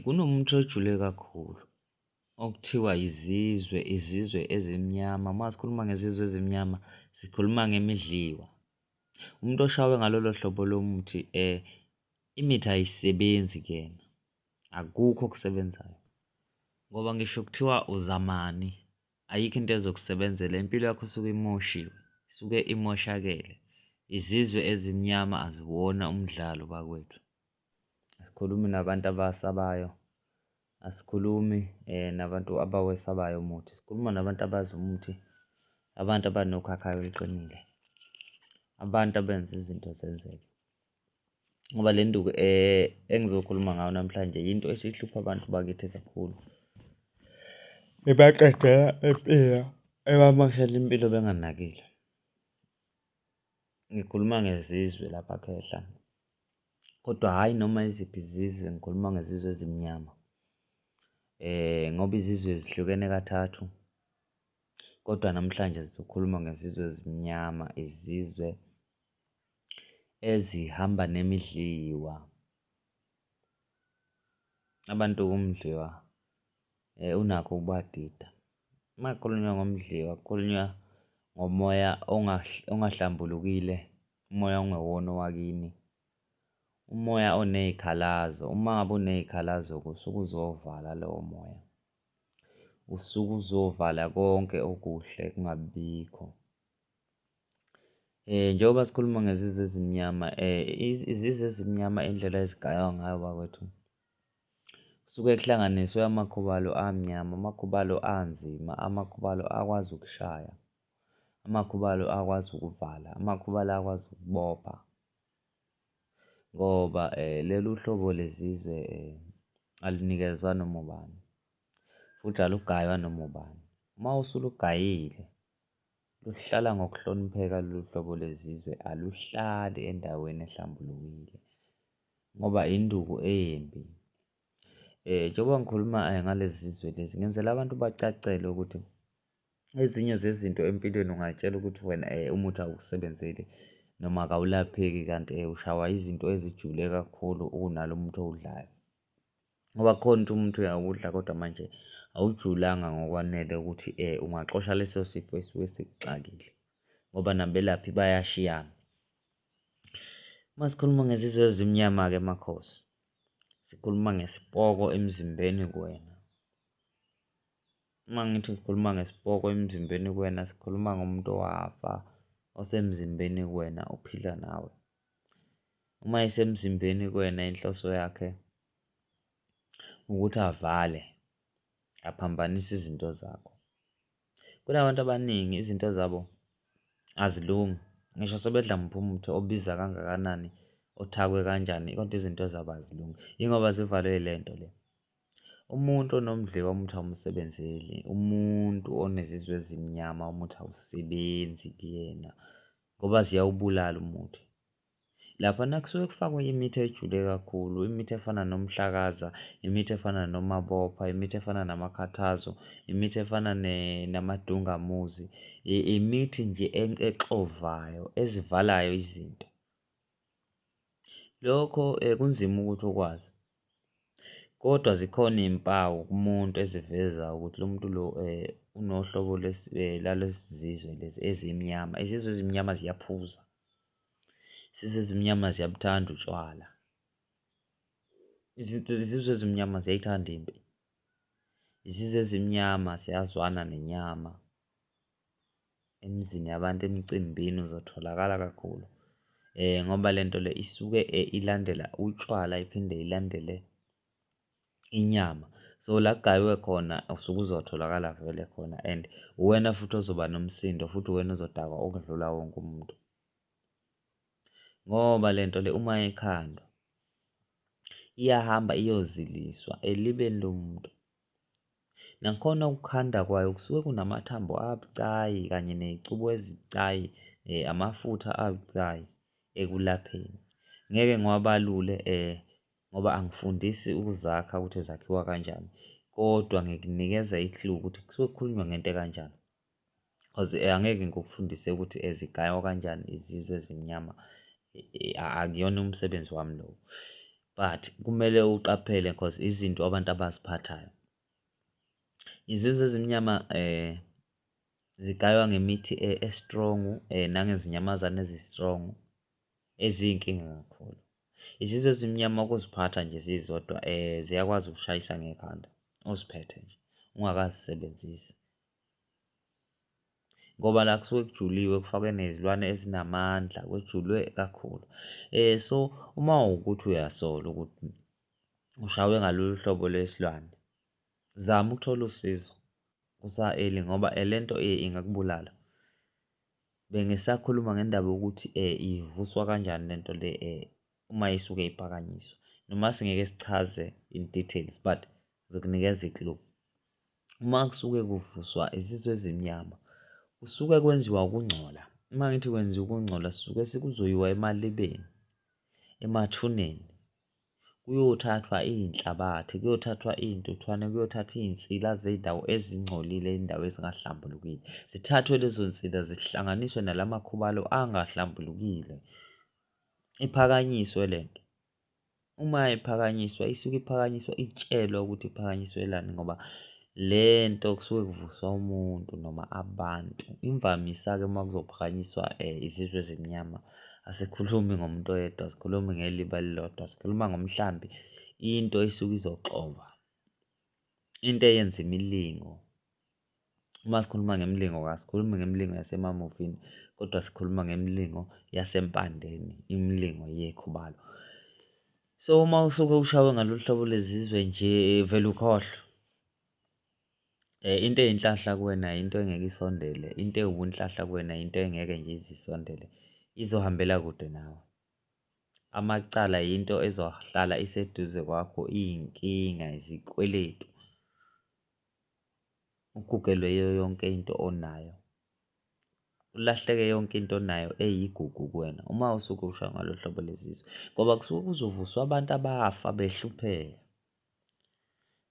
Kunomuthi ojule kakhulu okuthiwa izizwe, izizwe ezimnyama. Uma sikhuluma ngezizwe ezimnyama sikhuluma ngemidliwa. Umuntu oshawe ngalolo hlobo lomuthi imithi ayisebenzi kuyena, akukho okusebenzayo ngoba ngisho kuthiwa uzamani ayikho into ezokusebenzela, impilo yakho isuke imoshiwe, isuke imoshakele. Izizwe ezimnyama aziwona umdlalo bakwethu. Asikhulumi nabantu abasabayo, asikhulumi nabantu abawesabayo umuthi, sikhuluma nabantu abazi umuthi, abantu abanokhakhayi oluqinile, abantu abenza izinto zenzeke. Ngoba le nduku engizokhuluma ngayo namhlanje yinto esihlupha abantu bakithi kakhulu, ebaqedela impilo, ebamoshela impilo benganakile. Ngikhuluma ngezizwe lapha khehla, kodwa hhayi noma yiziphi izizwe, ngikhuluma ngezizwe ezimnyama ngoba izizwe zihlukene kathathu kodwa namhlanje sizokhuluma ngezizwe ezimnyama, izizwe ezihamba nemidliwa. Abantu umdliwa unakho ukubadida. Uma kukhulunywa ngomdliwa kukhulunywa ngomoya ongahlambulukile, umoya okungewona owakini, umoya oney'khalazo. Uma ngabe uney'khalazo-ke usuke uzovala lowo moya, usuke uzovala konke okuhle kungabibikho. Njengoba sikhuluma ngezizwe ezimnyama izizwe ezimnyama indlela ezigaywa ngayo bakwethu, kusuke kuhlanganiswe amakhubalo amnyama, amakhubalo anzima, amakhubalo akwazi ukushaya, amakhubalo akwazi ukuvala, amakhubalo akwazi ukubopha ngoba lolu hlobo lezizwe alunikezwa noma ubani futhi alugaywa noma ubani. Uma usulugayile luhlala ngokuhlonipheka lolu hlobo lwezizwe, aluhlali endaweni ehlambulukile ngoba induku embi. Njengoba ngikhuluma ngalezi zizwe lezi ngenzela abantu bacacelwe ukuthi ezinye zezinto empilweni ungay'tshela ukuthi wena umuthi awukusebenzeli noma kawulapheki kanti ushawa izinto ezijule kakhulu kunalo muthi owudlayo. Ngoba kukhona ukuthi umuthi uyawudla kodwa manje awujulanga ngokwanele ukuthi ungaxosha leso sifo esuke sikuxakile ngoba nabelaphi bayashiyana. Uma sikhuluma ngezizwe ezimnyama-ke makhosi, sikhuluma ngesipoko emzimbeni kuwena. Uma ngithi ngikhuluma ngesipoko emzimbeni kuwena, sikhuluma ngomuntu owafa osemzimbeni kuwena ophila nawe. Uma esemzimbeni kuwena inhloso yakhe ukuthi avale, aphambanise izinto zakho. Kunabantu abaningi izinto zabo azilungi ngisho sebedla muphi umuthi obiza kangakanani, othakwe kanjani kodwa izinto zabo azilungi, yingoba zivalwe yile nto le. Umuntu onomdliwa umuthi awumsebenzeli, umuntu onezizwe ezimnyama umuthi awusebenzi kuyena ngoba ziyawubulala umuthi. Laphana kusuke kufakwe imithi ejule kakhulu, imithi efana nomhlakaza, imithi efana nomabopha, imithi efana namakhathazo, imithi efana namadungamuzi, imithi nje exovayo ezivalayo izinto. Lokho kunzima ukuthi ukwazi kodwa zikhona iy'mpawu kumuntu eziveza ukuthi lo muntu lo unohlobo lalezi zizwe lezi ezimnyama. Izizwe ezimnyama ziyaphuza, izizwe ezimnyama ziyabuthanda utshwala, izizwe ezimnyama ziyayithanda impi, izizwe ezimnyama ziyazwana nenyama. Emizini yabantu, emicimbini uzotholakala kakhulu ngoba lento le isuke ilandela utshwala iphinde ilandele inyama. So, la kugayiwe khona usuke uzotholakala vele khona and uwena futhi ozoba nomsindo futhi uwena ozodakwa okudlula wonke umuntu ngoba lento le uma ikhandwa iyahamba iyoziliswa elibeni lomuntu. Nakhona ukukhanda kwayo kusuke kunamathambo abucayi kanye ney'cubu ezibucayi, amafutha abucayi ekulapheni. Ngeke ngiwabalule ngoba angifundisi ukuzakha ukuthi zakhiwa kanjani kodwa ngikunikeza i-clue ukuthi kusuke kukhulunywa ngento ekanjani cause angeke ngikufundise ukuthi zigaywa kanjani izizwe ezimnyama, akuyona umsebenzi wami lowo. But kumele uqaphele cause izinto abantu abaziphathayo. Izizwe ezimnyama zigaywa ngemithi e-strong nangezinyamazane ezi-strong eziyinkinga kakhulu. Izizwe ezimnyama ukuziphatha nje zizodwa ziyakwazi ukushayisa ngekhanda uziphethe nje ungakazisebenzisi. Ngoba la kusuke kujuliwe kufakwe nezilwane ezinamandla, kujulwe kakhulu. So, uma kuwukuthi uyasola ukuthi ushawe ngalolu hlobo lwesilwane, zama ukuthola usizo kusa-early ngoba lento ingakubulala. Bengisakhuluma ngendaba yokuthi ivuswa kanjani lento le uma isuke iphakanyiswa, noma singeke sichaze in details but ngizokunikeza i-clue. Uma kusuke kuvuswa izizwe ezimnyama, kusuke kwenziwa ukungcola. Uma ngithi kwenziwa ukungcola, sisuke sekuzoyiwa emalibeni, emathuneni, kuyothathwa iy'nhlabathi, kuyothathwa iy'ntuthwane, kuyothathwa iy'nsila zey'ndawo ezingcolile, iy'ndawo ezingahlambulukile. Zithathwe lezo nsila zihlanganiswe nalamakhubalo angahlambulukile, iphakanyiswe lento. Uma iphakanyiswa, isuke iphakanyiswa itshelwa ukuthi iphakanyiswelani ngoba lento kusuke kuvuswa umuntu noma abantu. Imvamisa-ke uma kuzophakanyiswa izizwe ezimnyama, asikhulumi ngomuntu oyedwa, asikhulumi ngeliba elilodwa, sikhuluma ngomhlambi, into esuke izoxova, into eyenza imilingo. Uma sikhuluma ngemilingo asikhulumi ngemilingo yasemamuvini kodwa sikhuluma ngemilingo yasempandeni, imilingo yekhubalo. So, uma usuke ushawe ngalolu hlobo lwezizwe nje vele ukhohlwe. Into eyinhlahla kuwena into engeke isondele, into ewubunhlahla kuwena into engeke nje ize isondele, izohambela kude nawe. Amacala yinto ezohlala iseduze kwakho, iy'nkinga, izikweletu, ugugelwe yiyo yonke into onayo, ulahleke yonke into onayo eyigugu kuwena uma usuke ushaywa ngalolu hlobo lwezizwe, ngoba kusuke kuzovuswa abantu abafa behlupheka.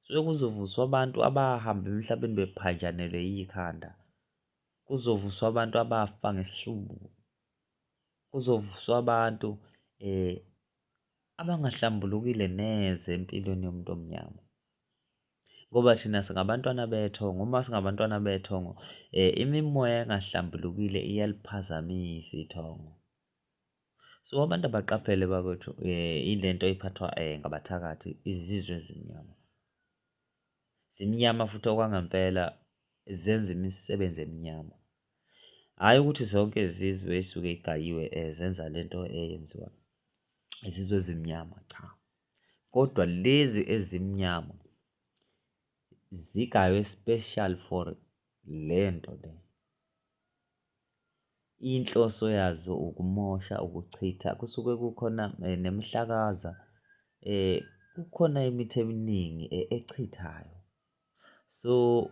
Kusuke kuzovuswa abantu abahamba emhlabeni bephanjanelwe yikhanda, kuzovuswa abantu abafa ngesihluku, kuzovuswa abantu abangahlambulukile neze empilweni yomuntu omnyama. Ngoba thina singabantwana bethongo, uma singabantwana bethongo imimoya engahlambulukile iyaliphazamisa ithongo. So, abantu abaqaphele bakwethu ilento iphathwa ngabathakathi, izizwe ezimnyama. Zimnyama futhi okwangempela zenza imisebenzi eminyama. Hhayi ukuthi zonke izizwe ey'suke y'gayiwe zenza lento eyenziwa izizwe ezimnyama, cha, kodwa lezi ezimnyama zigaywe special for lento le. Inhloso yazo ukumosha, ukuchitha, kusuke kukhona nemihlakaza, kukhona imithi eminingi echithayo. So,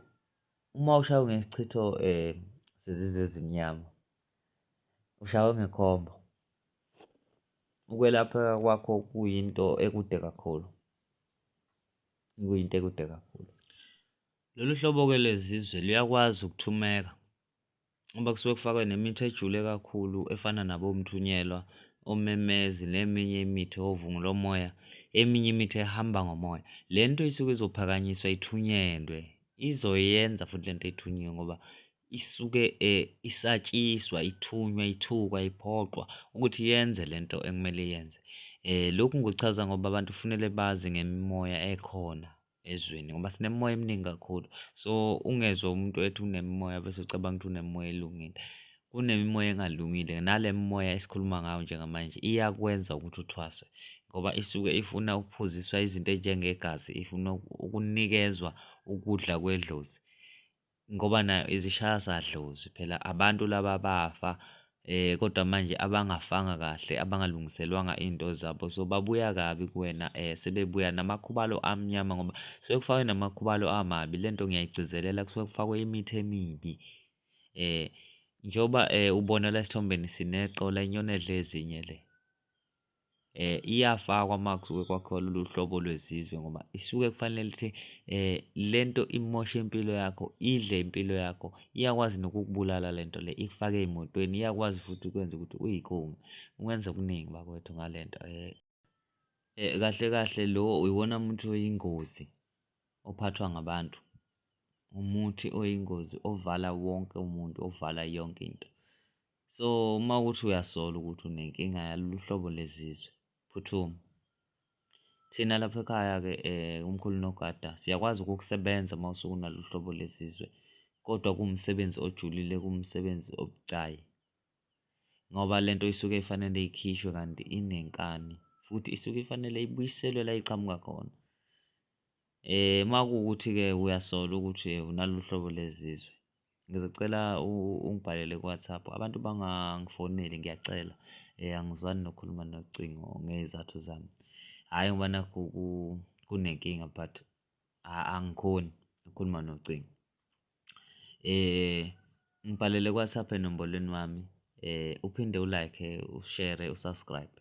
uma ushawe ngesichitho sezizwe ezimnyama, ushawe ngekhombo, ukwelapheka kwakho kuyinto ekude kakhulu, kuyinto ekude kakhulu. Lolu hlobo-ke lwezizwe luyakwazi ukuthumeka ngoba kusuke kufakwe nemithi ejule kakhulu efana nabomthunyelwa, omemezi neminye imithi ovungulomoya, eminye imithi ehamba ngomoya. Le nto isuke izophakanyiswa ithunyelwe, izoyenza futhi lento ethunyiwe ngoba isuke isatshiswa, ithunywa, ithukwa, iphoqwa ukuthi yenze lento ekumele iyenze. Lokhu ngikuchaza ngoba abantu kufanele bazi ngemimoya ekhona ezweni ngoba sinemimoya eminingi kakhulu. So, ungezwa umuntu ethi unemimoya bese ucabanga ukuthi unemimoya elungile. Kunemimoya engalungile, nale mimoya esikhuluma ngayo njengamanje iyakwenza ukuthi uthwase ngoba isuke ifuna ukuphuziswa izinto ey'njengegazi, ifuna ukunikezwa ukudla kwedlozi ngoba nayo izishaya sadlozi phela abantu laba abafa kodwa manje abangafanga kahle, abangalungiselwanga iy'nto zabo. So, babuya kabi kuwena sebebuya namakhubalo amnyama ngoba kusuke kufakwe namakhubalo amabi, lento ngiyayigcizelela, kusuke kufakwe imithi emibi. Njengoba ubona la esithombeni sineqola, inyoni edla ezinye le. Iyafakwa uma kusuke kwakhiwa lolu hlobo lwezizwe ngoba isuke kufanele ukuthi lento imoshe impilo yakho, idle impilo yakho, iyakwazi nokukubulala lento le, ikufake ey'motweni, iyakwazi futhi ukwenza ukuthi uyikhume, ungenza okuningi bakwethu ngalento. Kahle kahle lo iwona muthi oyingozi ophathwa ngabantu, umuthi oyingozi ovala wonke umuntu, ovala yonke into. So, uma kuwukuthi uyasola ukuthi unenkinga yalolu hlobo lwezizwe, phuthuma. Thina lapha ekhaya-ke umkhulu unogada siyakwazi ukukusebenza uma usuke unalolu hlobo lwezizwe kodwa kuwumsebenzi ojulile, kuwumsebenzi obucayi ngoba lento isuke ifanele ikhishwe kanti inenkani futhi isuke ifanele ibuyiselwe la iqhamuka khona. Uma kuwukuthi-ke uyasola ukuthi unalolu hlobo lwezizwe, ngizocela ungibhalele ku-WhatsApp, abantu bangangifoneli ngiyacela, angizwani nokukhuluma nocingo ngey'zathu zami, hhayi ngoba nakhu kunenkinga but angikhoni ukukhuluma nocingo. Ngibhalele ku-WhatsApp enombolweni wami uphinde u-like, ushere, u-subscribe.